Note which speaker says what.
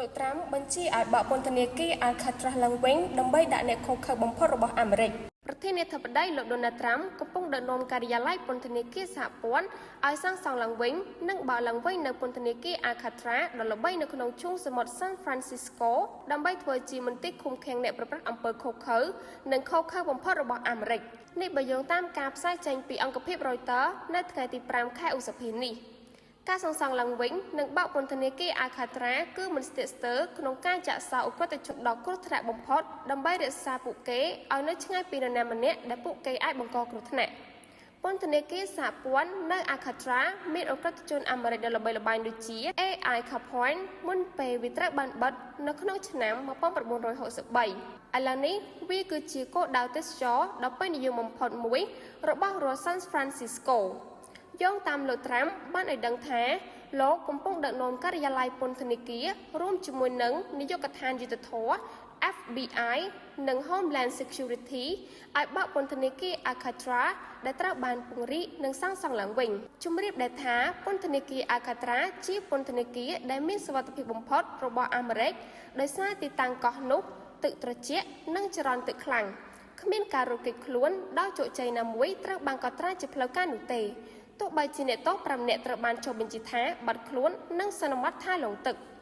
Speaker 1: លោកត្រាំបញ្ជាឲ្យបើកពន្ធនាគារ Alcatraz ឡើងវិញ ដើម្បីដាក់អ្នកឃោរឃៅបំផុតរបស់អាមេរិក។ ប្រធានាធិបតីលោកដូណាល់ត្រាំកំពុងដឹកនាំការិយាល័យពន្ធនាគារសហព័ន្ធឲ្យសាងសង់ឡើងវិញ និងបើកឡើងវិញនៅពន្ធនាគារ Alcatraz ដ៏ល្បីនៅក្នុងឈូងសមុទ្រ San Francisco ដើម្បីធ្វើជាមន្ទីរឃុំឃាំងអ្នកប្រព្រឹត្តអំពើឃោរឃៅ និងឃោរឃៅបំផុតរបស់អាមេរិក។ នេះបើយោងតាមការផ្សាយចេញពីអង្គភាព Reuters នៅថ្ងៃទី5 ខែឧសភានេះ។ ការសាងសង់ឡើងវិញ និងបើកពន្ធនាគារ Alcatraz គឺមិនស្ទាក់ស្ទើរក្នុងការចាក់សោឧក្រិដ្ឋជនដ៏គ្រោះថ្នាក់បំផុត ដើម្បីរក្សាពួកគេឲ្យនៅឆ្ងាយពីនរណាម្នាក់ដែលពួកគេអាចបង្កគ្រោះថ្នាក់។ ពន្ធនាគារសហព័ន្ធនៅ Alcatraz មានឧក្រិដ្ឋជនអាមេរិកដ៏ល្បីល្បាញដូចជា A.I. Capone មុនពេលវាត្រូវបានបិទនៅក្នុងឆ្នាំ1963។ ឥឡូវនេះវាគឺជាគោលដៅទេសចរណ៍ដ៏ពេញនិយមបំផុតមួយរបស់រដ្ឋ San Francisco។ យោងតាមលោកត្រាំបានឲ្យដឹងថា លោកកំពុងដឹកនាំការិយាល័យពន្ធនាគារ រួមជាមួយនឹងនាយកដ្ឋានយុត្តិធម៌ FBI និង Homeland Security ឲ្យបើកពន្ធនាគារ Alcatraz ដែលត្រូវបានពង្រីកនិងសាងសង់ឡើងវិញ។ ជំរាបដែរថា ពន្ធនាគារ Alcatraz ជាពន្ធនាគារដែលមានសុវត្ថិភាពបំផុតរបស់អាមេរិក ដោយសារទីតាំងកោះនោះទឹកត្រជាក់ និងចរន្តទឹកខ្លាំង។ គ្មានការរត់គេចខ្លួនដោយជោគជ័យណាមួយត្រូវបានកត់ត្រាជាផ្លូវការនោះទេ ទោះបីជាអ្នកទោស5នាក់ត្រូវបានចុះបញ្ជីថាបាត់ខ្លួន និងសន្មតថាលង់ទឹក។